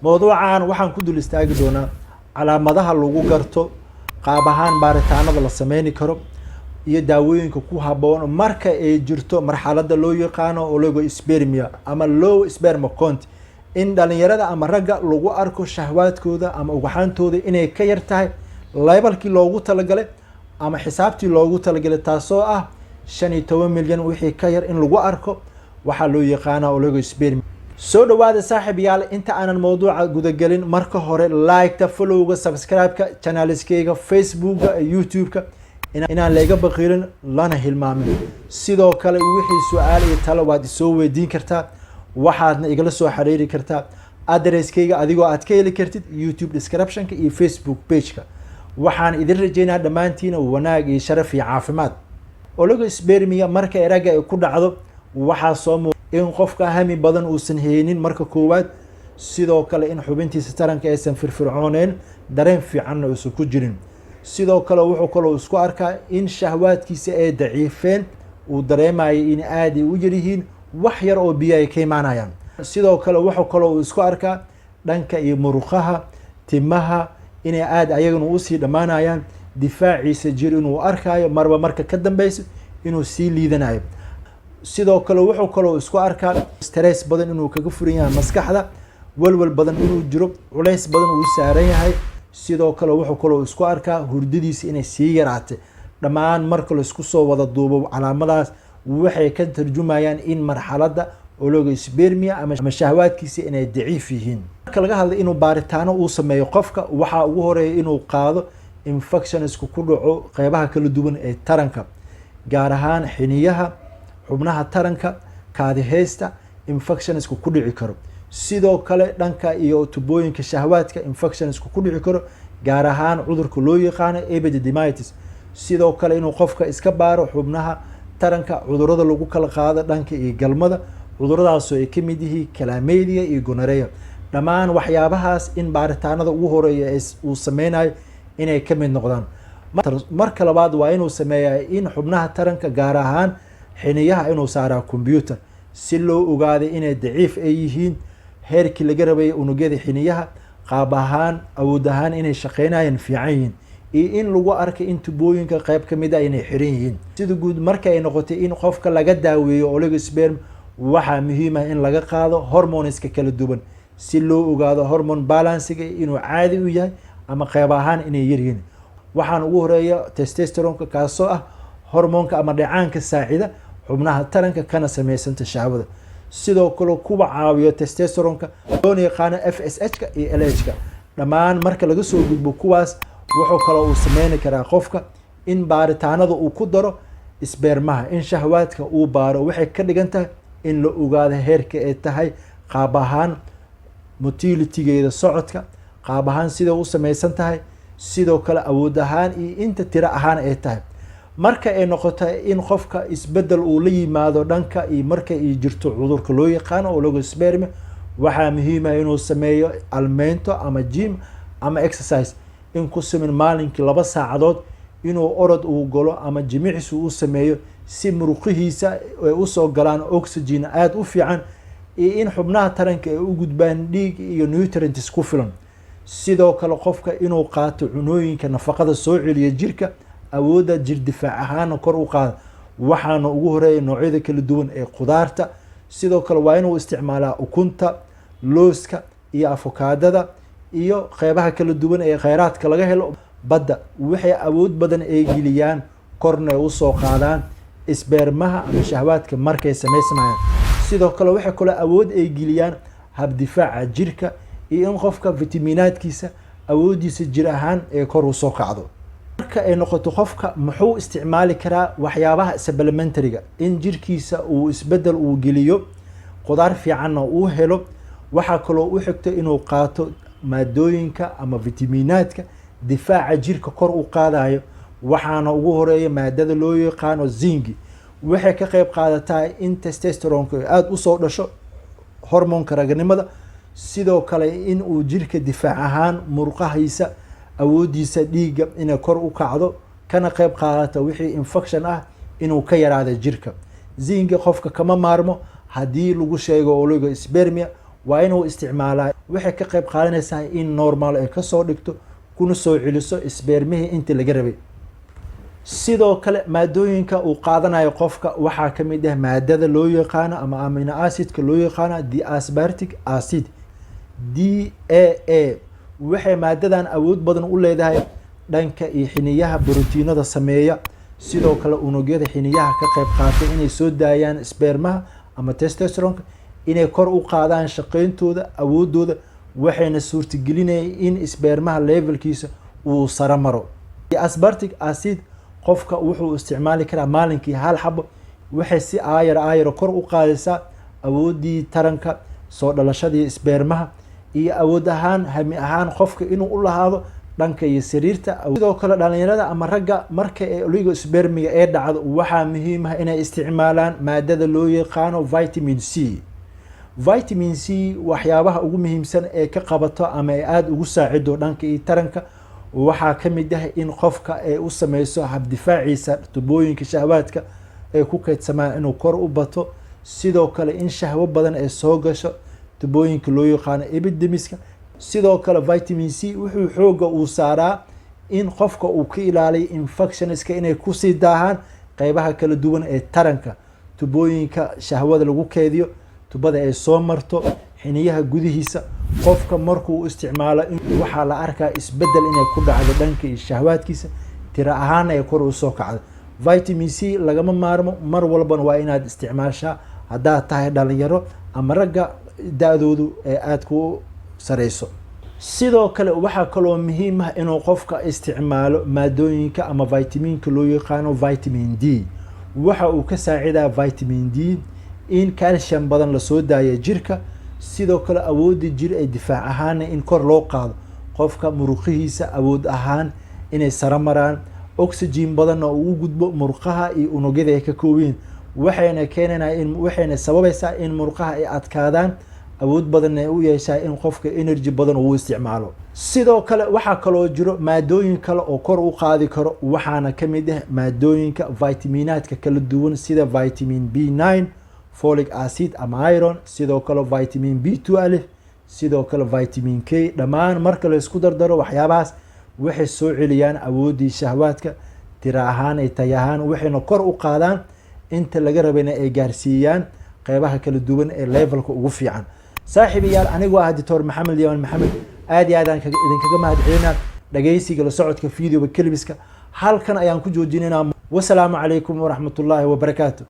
Mowduucan waxaan ku dul istaagi doonaa calaamadaha lagu garto, qaab ahaan baaritaanada la sameyni karo iyo daawooyinka ku haboon marka ay jirto marxaladda loo yaqaano oligospermia ama low sperm count, in dhalinyarada ama ragga lagu arko shahwaadkooda ama ugxaantooda inay ka yar tahay level-kii loogu talagalay ama xisaabtii loogu talagalay, taasoo ah 15 milyan wixii ka yar in lagu arko waxaa loo yaqaana oligospermia. Soo dhawaada, saaxiib yaal. Inta aanan mowduuca gudagelin, marka hore like-ta, follow-ga, subscribe-ka channelskayga Facebooka, YouTube-ka inaan layga baqiilin lana hilmaamin. Sidoo kale wixii su-aal iyo talo waad isoo weydiin kartaa, waxaadna igala soo xiriiri kartaa addresskayga adigoo aad ka heli kartid YouTube descriptionka iyo Facebook pageka. Waxaan idin rajeynaa dhammaantiina wanaag iyo sharaf iyo caafimaad. Oligospermia marka ragga ay ku dhacdo, waxaa soo muu in qofka hami badan uusan haynin marka koowaad, sidoo kale in xubintiisa taranka aysan firfircooneyn, dareen fiicanna uusan ku jirin. Sidoo kale wuxuu kaloo isku arkaa in shahwaadkiisa ay daciifeen, uu dareemayo in aad ay u yaryihiin, wax yar oo biyo ay ka imaanayaan. Sidoo kale wuxuu kaloo uu isku arkaa dhanka iyo muruqaha, timaha inay aada ayagana usii dhammaanayaan, difaaciisa jir inuu arkaayo marba marka ka dambeyso inuu sii liidanayo. Sidoo kale wuxuu kaloo isku arkaa stress badan inuu kaga furan yahay maskaxda, walwal badan inuu jiro, culays badan uu saaran yahay. Sidoo kale wuxuu kaloo isku arkaa hurdadiisa inay sii yaraatay. Dhammaan marka laisku soo wada duubo, calaamadaas waxay ka tarjumayaan in marxaladda oligospermia ama shahwaadkiisa inay daciif yihiin. Marka laga hadlay inuu baaritaano uu sameeyo qofka, waxaa ugu horeeya inuu qaado infectionsku ku dhaco qeybaha kala duwan ee taranka, gaar ahaan xiniyaha, xubnaha taranka, kaadiheysta infectionsku ku dhici karo. Sidoo kale dhanka iyo tubooyinka shahwaadka infectionsku ku dhici karo, gaar ahaan cudurka loo yaqaano epididymitis. Sidoo kale inuu qofka iska baaro xubnaha taranka cudurada lagu kala qaado dhanka iyo galmada, cuduradaasoo ay kamid yihiin chlamydia iyo gonorrhea. Dhammaan waxyaabahaas in baaritaanada ugu horeeya uu sameynayo inay kamid noqdaan. Marka labaad waa inuu sameeyaa in xubnaha taranka, gaar ahaan xiniyaha, inuu saaraa computer si loo ogaaday inay daciif ay yihiin, heerkii laga rabay unugyada xiniyaha qaab ahaan, awood ahaan inay shaqeynayaan fiican yihiin, iyo in lagu arkay in tubooyinka qeyb kamid ah inay xiran yihiin. Sida guud marka ay noqotay in qofka laga daaweeyo oligosperm, waxaa muhiim ah in laga qaado hormoneska kala duwan si loo ogaado hormone balancega inuu caadi u yahay ama qeyb ahaan inay yaryihiin. Waxaan ugu horeeya testosteronka, kaasoo ah hormoonka ama dheecaanka saacida xubnaha taranka kana sameysanta shahwada. Sidoo kale kuwa caawiyo testosteronka loona yaqaano FSH-ka iyo LH-ka. Dhammaan marka laga soo gudbo kuwaas, wuxuu kaloo uu sameyni karaa qofka in baaritaanada uu ku daro spermaha, in shahwaadka uu baaro. Waxay ka dhigan tahay in la ogaado heerka ay tahay qaab ahaan motilitygeeda, socodka, qaab ahaan sida u sameysan tahay, sidoo kale awood ahaan iyo inta tiro ahaan ay tahay. Marka ay noqoto in qofka isbedel uu la yimaado dhanka iyo marka ay jirto cudurka loo yaqaano oligospermia, waxaa muhiim ah inuu sameeyo almeynto ama gym ama exercise, in ku simin maalinkii 2 saacadood inuu orod uu galo ama jimicsi uu sameeyo, si muruqihiisa ay usoo galaan oxygen aada u fiican iyo in xubnaha taranka ay u gudbaan dhiig iyo nutrients ku filan. Sidoo kale qofka inuu qaato cunooyinka nafaqada soo celiya jirka, awoodda jir difaac ahaana kor u qaada. Waxaana ugu horeeya noocyada kala duwan ee khudaarta. Sidoo kale waa inuu isticmaalaa ukunta, looska iyo afokaadada iyo qeybaha kala duwan ee kheyraadka laga helo badda. Waxay awood badan ay geliyaan, korna ay usoo qaadaan spermaha ama shahwaadka markay sameysmayaan. Sidoo kale waxay kaloo awood ay geliyaan habdifaaca jirka iyo in qofka fitaminaadkiisa, awoodiisa jir ahaan ee kor usoo kacdo. Marka ay noqoto qofka muxuu isticmaali karaa waxyaabaha supplementaryga in jirkiisa uu isbedel uu geliyo, qudaar fiicanna uu helo, waxaa kaloo u xigto inuu qaato maadooyinka ama fitaminaadka difaaca jirka kor u qaadayo. Waxaana ugu horeeya maadada loo yaqaano zinc. Waxay ka qeyb qaadataa in testosteronka aada usoo dhasho, hormoonka raganimada. Sidoo kale in uu jirka difaac ahaan, murqahiisa, awoodiisa dhiigga inay kor u kacdo, kana qeyb qaadata wixii infection ah inuu ka yaraado jirka. Zinc-ga qofka kama maarmo haddii lagu sheego oligospermia. Waa inuu isticmaalaa. Waxay ka qayb qaadanaysaa in normal ay kasoo dhigto, kuna soo celiso spermihii intii laga rabay. Sidoo kale, maadooyinka uu qaadanayo qofka waxaa kamid ah maadada loo yaqaano ama amino acidka loo yaqaano D-aspartic acid, DAA. Waxay maadadan awood badan u leedahay dhanka iyo xiniyaha borotiinada sameeya, sidoo kale unugyada xiniyaha ka qayb qaatay inay soo daayaan spermaha ama testosteronka, inay kor u qaadaan shaqeyntooda, awoodooda, waxayna suurtagelinaya in spermaha levelkiisa uu saro maro. Aspartic acid qofka wuxuu isticmaali karaa maalinkii hal xabo. Waxay si aayar aayar kor u qaadaysaa awoodii taranka, soo dhalashadii spermaha iyo awood ahaan, hami ahaan qofka inuu u lahaado dhanka iyo sariirta. Sidoo kale, dhalinyarada ama ragga marka ay oligospermiga ee dhacdo, waxaa muhiim ah inay isticmaalaan maadada loo yaqaano vitamin C. Vitamin C waxyaabaha ugu muhiimsan ee ka qabato ama ay aada ugu saacido dhanka iyo taranka waxaa kamid ah in qofka ay u sameyso habdifaaciisa, tubooyinka shahwaadka ay ku kaydsamaan inuu kor u bato, sidoo kale in shahwo badan ay soo gasho tubooyinka loo yaqaano epididymiska. Sidoo kale, vitamin C wuxuu xooga uu saaraa in qofka uu ka ilaaliyo infectionska inay kusii daahaan qeybaha kala duwan ee taranka, tubooyinka shahwada lagu keydiyo, tubada ay soo marto xiniyaha gudihiisa. Qofka markuu isticmaalo, waxaa la arkaa isbedel inay ku dhacdo dhanka iyo shahwaadkiisa, tira ahaana ay kor usoo kacdo. Vitamin C lagama maarmo, mar walbana waa inaad isticmaashaa haddaad tahay dhalinyaro ama ragga da-doodu ee aada ku sareyso. Sidoo kale, waxaa kaloo muhiim ah inuu qofka isticmaalo maadooyinka ama vitaminka loo yaqaano vitamin D. Waxa uu ka saacidaa vitamin D in calcium badan lasoo daayo jirka, sidoo kale awoodda jir ee difaac ahaana in kor loo qaado, qofka muruqihiisa awood ahaan inay saro maraan, oxygen badanna uu u gudbo murqaha iyo unugyada ay ka koobiyiin. Waxayna keenanaa in waxayna sababaysaa in murqaha ay adkaadaan, awood badanna ay u yeeshaa in qofka energy badan uu isticmaalo. Sidoo kale, waxaa kaloo jiro maadooyin kale oo kor u qaadi karo. Waxaana kamid ah maadooyinka vitaminaadka kala duwan, sida vitamin B9, folic acid ama iron, sidoo kale vitamin B12, sidoo kale vitamin K. Dhammaan marka la isku dardaro waxyaabahaas, waxay soo celiyaan awooddii shahwaadka tira ahaan ay tay ahaan, waxayna kor u qaadaan inta laga rabayna ay gaarsiiyaan qeybaha kala duwan ee levelka ugu fiican. Saaxiibayaal, anigoo ah Doctor Maxamed Yaman Maxamed, aad iyo aad aan idinkaga mahad celinaa dhageysiga, la socodka videoga clipska. Halkan ayaan ku joojinaynaa. Wasalaamu calaykum waraxmatullaahi wabarakaatu.